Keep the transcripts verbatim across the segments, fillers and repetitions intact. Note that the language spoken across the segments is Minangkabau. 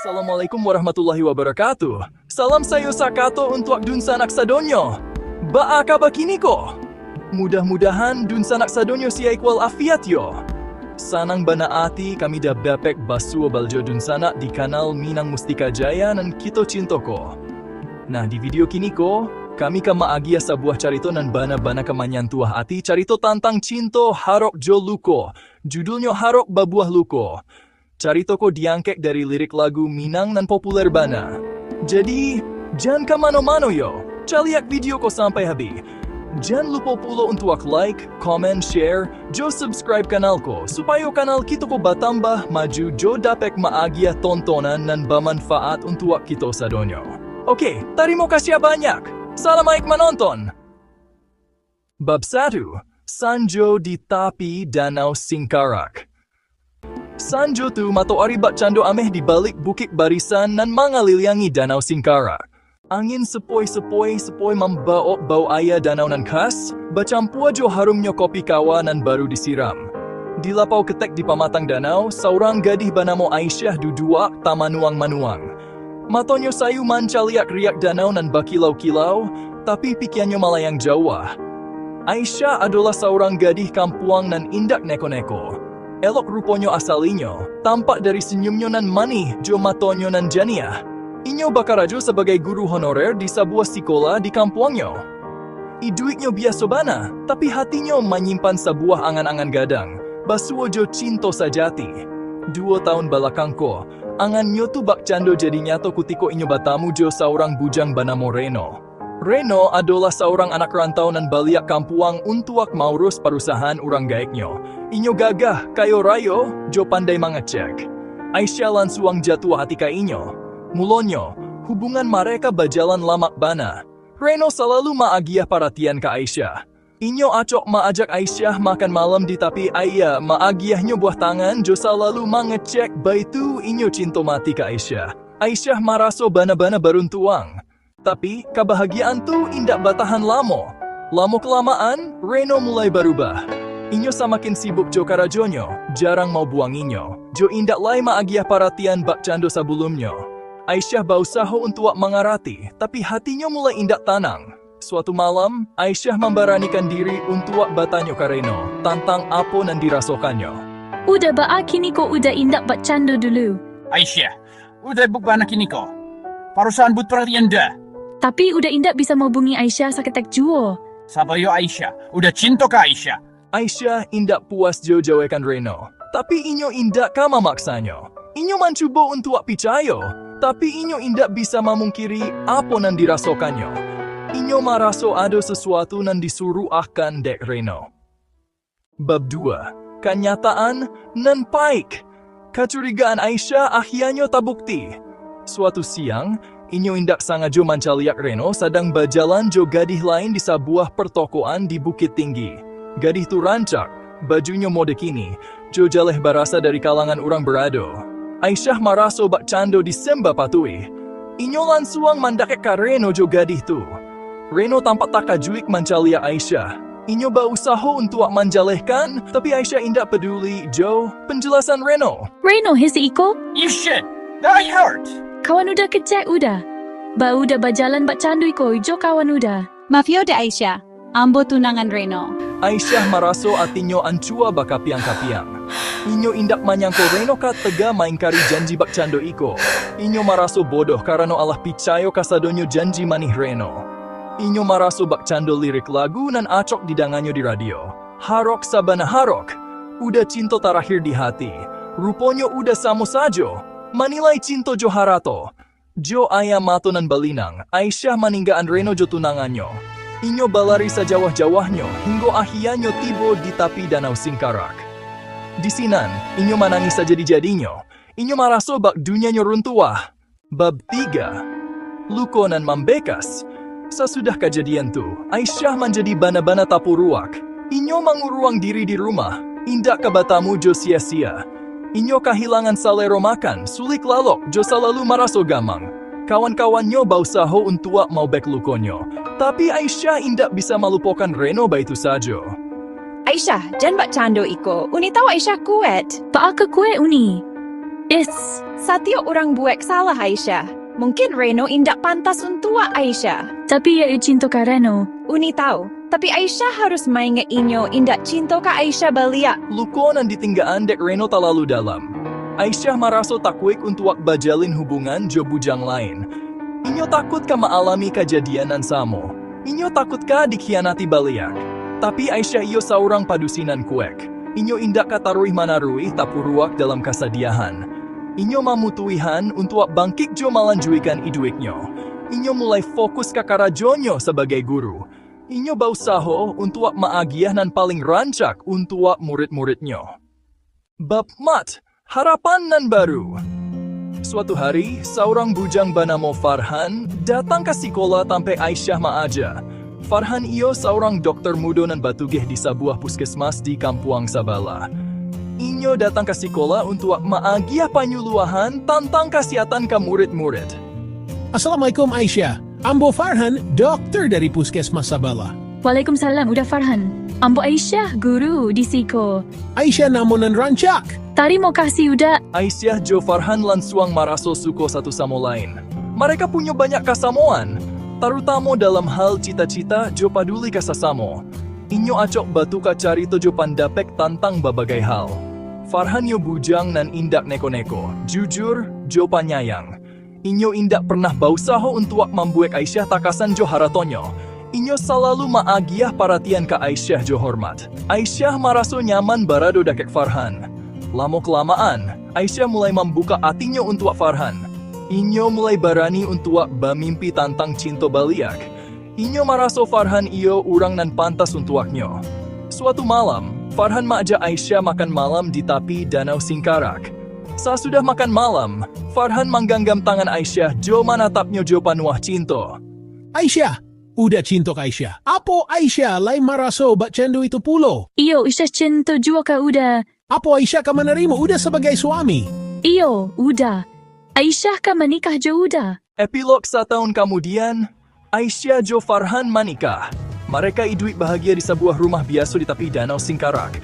Assalamualaikum warahmatullahi wabarakatuh. Salam sayo sakato untuak dunsanak sadonyo. Baa kaba kiniko? Mudah-mudahan dunsanak sadonyo siaik wal afiat yo. Sanang bana ati kami dapek basuo baliak jo dunsanak di kanal Minang Mustika Jaya nan kito cinto ko. Nah, di video kiniko, kami ka maagiah sabuah carito nan bana-bana ka manyantuah ati, carito tantang cinto, harok jo luko. Judulnyo Harok Babuah Luko. Carito ko diangkek dari lirik lagu Minang nan populer bana. Jadi, jan ka mano-mano yo, caliak video ko sampai habih. Jan lupo pulo untuak like, comment, share, jo subscribe kanal ko, supayo kanal kito ko batambah maju jo dapek maagiah tontonan nan bamanfaat untuak kito sadonyo. Oke, tarimo kasih banyak. Salamaik manonton. Bab satu, Sanjo di Tapi Danau Singkarak. Sanjo tu, matoari bakcando ameh di balik bukik barisan nan mangaliliangi Danau Singkarak. Angin sepoi-sepoi-sepoi mambaok bau aia danau nan khas, bacampua jo harumnyo kopi kawa nan baru disiram. Di lapau ketek di pamatang danau, saurang gadih banamo Aisyah duduak tamanuang-manuang. Matonyo sayu mancaliak riak danau nan bakilau-kilau, tapi pikiannyo malayang jauah. Aisyah adolah saurang gadih kampuang nan indak neko-neko. Elok ruponyo asalinyo, tampak dari senyumnyo nan manih jo matonyo nan janiah. Inyo bakarajo sabagai guru honorer di sabuah sikola di kampuangnyo. Iduiknyo biaso bana, tapi hatinyo manyimpan sabuah angan-angan gadang, basuo jo cinto sajati. Duo taun balakang ko, angannyo tu bakcando jadi nyato kutiko inyo batamu jo saurang bujang banamo Reno. Reno adolah saurang anak rantau nan baliak kampuang untuak mauruih parusahaan urang gaeknyo. Inyo gagah, kayo rayo, jo pandai mangecek. Aisyah lansuang jatuah ati ka inyo. Mulonyo, hubungan mareka bajalan lamak bana. Reno salalu maagiah paratian ka Aisyah. Inyo acok maajak Aisyah makan malam di tapi aia, maagiahnyo buah tangan jo salalu mangecek, baitu inyo cinto mati ka Aisyah. Aisyah maraso bana-bana baruntuang. Tapi, kabahagiaan tu indak batahan lamo. Lamo-kalamaan, Reno mulai barubah. Inyo samakin sibuk jo karajonyo, jarang mau buanginyo, jo indak lai maagiah paratian bakcando sabulumnyo. Aisyah bausaho untuak mangarati, tapi hatinyo mulai indak tanang. Suatu malam, Aisyah mambaranikan diri untuak batanyo ka Reno tantang apo nan dirasokannyo. Uda baa kiniko, uda indak bakcando dulu? Aisyah, uda buk bana kiniko. Parusahaan butuh paratian da. Tapi uda indak bisa mahubungi Aisyah saketek juo. Sabo yo Aisyah, uda cinto ka Aisyah. Aisyah indak puas jo jawakan Reno, tapi inyo indak ka mamaksanyo. Inyo mancubo untuak picayo, tapi inyo indak bisa mamungkiri apo nan dirasokannyo. Inyo maraso ado sasuatu nan disuruahkan dek Reno. Bab dua, Kanyataan nan Paik. Kacurigaan Aisyah akhianyo tabukti. Suatu siang, inyo indak sangajo mancaliak Reno sadang bajalan jo gadih lain di sabuah partokoan di Bukittinggi. Gadih tu rancak, bajunyo mode kini, jo jaleh barasa dari kalangan urang barado. Aisyah maraso bakcando disembah patuih. Inyo lansuang mandakek ka Reno jo gadih tu. Reno tampak takajuik mancaliak Aisyah. Inyo bausaho untuak manjalehkan, tapi Aisyah indak paduli jo penjelasan Reno. Reno hesi iko? You shit! That hurt! Kawan uda kecek uda. Baa uda bajalan bakcando iko jo kawan uda? Maaf yo dek Aisyah, ambo tunangan Reno. Aisyah maraso atinyo ancua bakapiang-kapiang. Inyo indak manyangko Reno ka tega maingkari janji bakcando iko. Inyo maraso bodoh karano alah picayo kasadonyo janji manih Reno. Inyo maraso bakcando lirik lagu nan acok didanganyo di radio. Harok sabana harok. Uda cinto tarakhir di hati. Ruponyo uda samo sajo manilai cinto jo harato. Jo aia mato nan balinang, Aisyah maninggaan Reno jo tunangannyo. Inyo balari sajauah-jauahnyo, hinggo akhianyo tibo di tapi Danau Singkarak. Di sinan, inyo manangih sajadi-jadinyo. Inyo maraso bak dunianyo runtuah. Bab tiga. Luko nan mambekas. Sasudah kajadian tu, Aisyah manjadi bana-bana tapuruak. Inyo manguruang diri di rumah, indak ka batamu jo sia-sia. Inyo kahilangan salero makan, sulik lalok, jo salalu maraso gamang. Kawan-kawannyo bausaho untuak maubek lukonyo, tapi Aisyah indak bisa malupokan Reno baitu sajo. Aisyah, jan bakcando iko. Uni tahu Aisyah kuat. Baa ka kuat Uni? Is, satiok urang buek salah, Aisyah. Mungkin Reno indak pantas untuak Aisyah. Tapi iyo cinto ka Reno. Uni tahu, tapi Aisyah harus maingat inyo indak cinto ka Aisyah baliak. Luko nan ditinggaan dek Reno talalu dalam. Aisyah maraso takuik untuak bajalin hubungan jo bujang lain. Inyo takut ka maalami kajadian nan samo. Inyo takut ka dikhianati baliak. Tapi Aisyah iyo saurang padusi nan kuek. Inyo indak ka taruih-manaruih tapuruak dalam kasadiahan. Inyo mamutuihan untuak bangkik jo malanjuikan iduiknyo. Inyo mulai fokus ka karajonyo sabagai guru. Inyo bausaho untuak maagiah nan paling rancak untuak murid-muridnyo. Bab mat, harapan nan baru. Suatu hari, saurang bujang banamo Farhan datang ka sikola tampek Aisyah maaja. Farhan iyo saurang dokter mudo nan batugeh di sabuah puskesmas di kampuang sabalah. Inyo datang ka sikola untuak maagiah panyuluahan tantang kasihatan ka murid-murid. Assalamualaikum, Aisyah. Ambo Farhan, dokter dari puskesmas sabalah. Waalaikumsalam, Uda Farhan. Ambo Aisyah, guru di siko. Aisyah namo nan rancak. Tarimo kasih, Uda. Aisyah jo Farhan lansuang maraso suko satu samo lain. Mareka punyo banyak kasamoan, tarutamo dalam hal cita-cita jo paduli ka sasamo. Inyo acok batuka carito jo pandapek tantang babagai hal. Farhan iyo bujang nan indak neko-neko, jujur, jo panyayang. Inyo indak pernah bausaho untuak mambuek Aisyah takasan jo haratonyo. Inyo salalu maagiah paratian ka Aisyah jo hormat. Aisyah maraso nyaman barado dakek Farhan. Lamo-kalamaan, Aisyah mulai mambukak atinyo untuak Farhan. Inyo mulai barani untuak bamimpi tantang cinto baliak. Inyo maraso Farhan iyo urang nan pantas untuaknyo. Suatu malam, Farhan maajak Aisyah makan malam di tapi Danau Singkarak. Sasudah makan malam, Farhan mangganggam tangan Aisyah jo manatapnyo jo panuah cinto. Aisyah, Uda cinto ka Aisyah. Apo Aisyah lai maraso bakcando itu pulo? Iyo, Aisyah cinto juo ka Uda. Apo Aisyah ka manarimo Uda sabagai suami? Iyo, Uda. Aisyah ka manikah jo Uda. Epilog, satahun kamudian, Aisyah jo Farhan manikah. Mareka iduik bahagia di sabuah rumah biaso di tapi Danau Singkarak.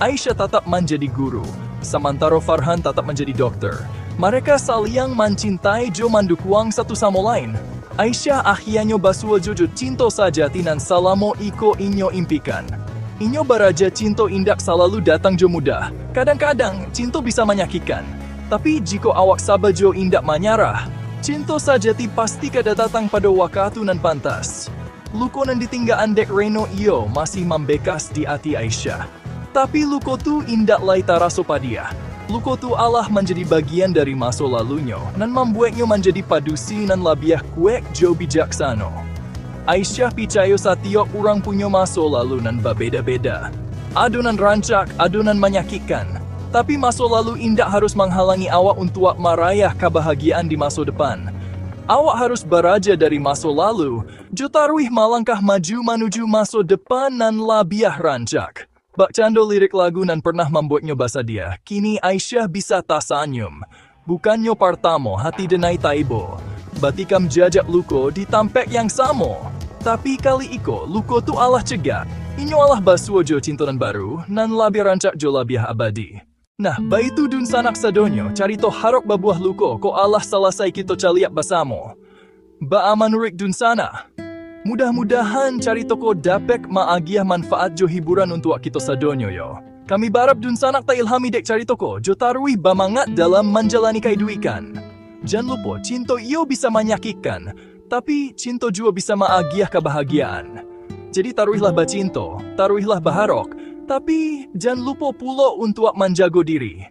Aisyah tatap manjadi guru, samantaro Farhan tatap manjadi dokter. Mareka saliang mancintai jo mandukuang satu samo lain. Aisyah akhianyo basuo jo, jo cinto sajati nan salamo iko inyo impikan. Inyo baraja cinto indak salalu datang jo mudah. Kadang-kadang, cinto bisa manyakikkan. Tapi, jikok awak saba jo indak manyarah, cinto sajati pasti ka datang pado wakatu nan pantas. Luko nan ditinggaan dek Reno iyo masih mambekas di ati Aisyah. Tapi, luko tu indak lai taraso padiah. Luko tu alah manjadi bagian dari maso lalunyo, nan mambueknyo manjadi padusi nan labiah kuek jo bijaksano. Aisyah picayo satiok urang punyo maso lalu nan babeda-beda. Ado nan rancak, ado nan manyakikkan. Tapi, maso lalu indak harus manghalangi awak untuak marayah kabahagiaan di maso depan. Awak harus baraja dari maso lalu, jo taruih malangkah maju manuju maso depan nan labiah rancak. Bakcando lirik lagu nan pernah mambueknyo basadiah, kini Aisyah bisa tasanyum. Bukannyo partamo hati denai taibo, batikam jajak luko di tampek yang samo. Tapi, kali iko, luko tu alah cegak. Inyo alah basuo jo cinto nan baru, nan labiah rancak jo labiah abadi. Nah, baitu dunsanak sadonyo, carito harok babuah luko ko alah salasai kito caliak basamo. Baa manuruik dunsanak? Mudah-mudahan carito ko dapek maagiah manfaat jo hiburan untuak kito sadonyo yo. Kami barap dunsanak tailhami dek carito ko, jo taruih bamangat dalam manjalani kaiduikan. Jan lupo, cinto iyo bisa manyakikkan, tapi, cinto juo bisa maagiah kabahagiaan. Jadi, taruihlah bacinto, taruihlah baharok, tapi, jan lupo pulo untuak manjago diri.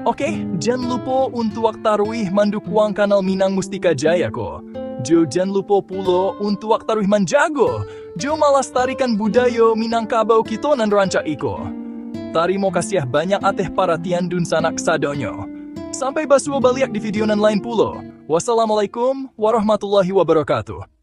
Oke, jan lupo untuak taruih mandukuang kanal Minang Mustika Jaya ko. Jo, jan lupo pulo untuak taruih manjago, jo malastarikan budayo Minangkabau kito nan rancak iko. Tarimo kasiah banyak ateh paratian dunsanak sadonyo. Sampai basuo baliak di video nan lain pulo. Wassalamualaikum warahmatullahi wabarakatuh.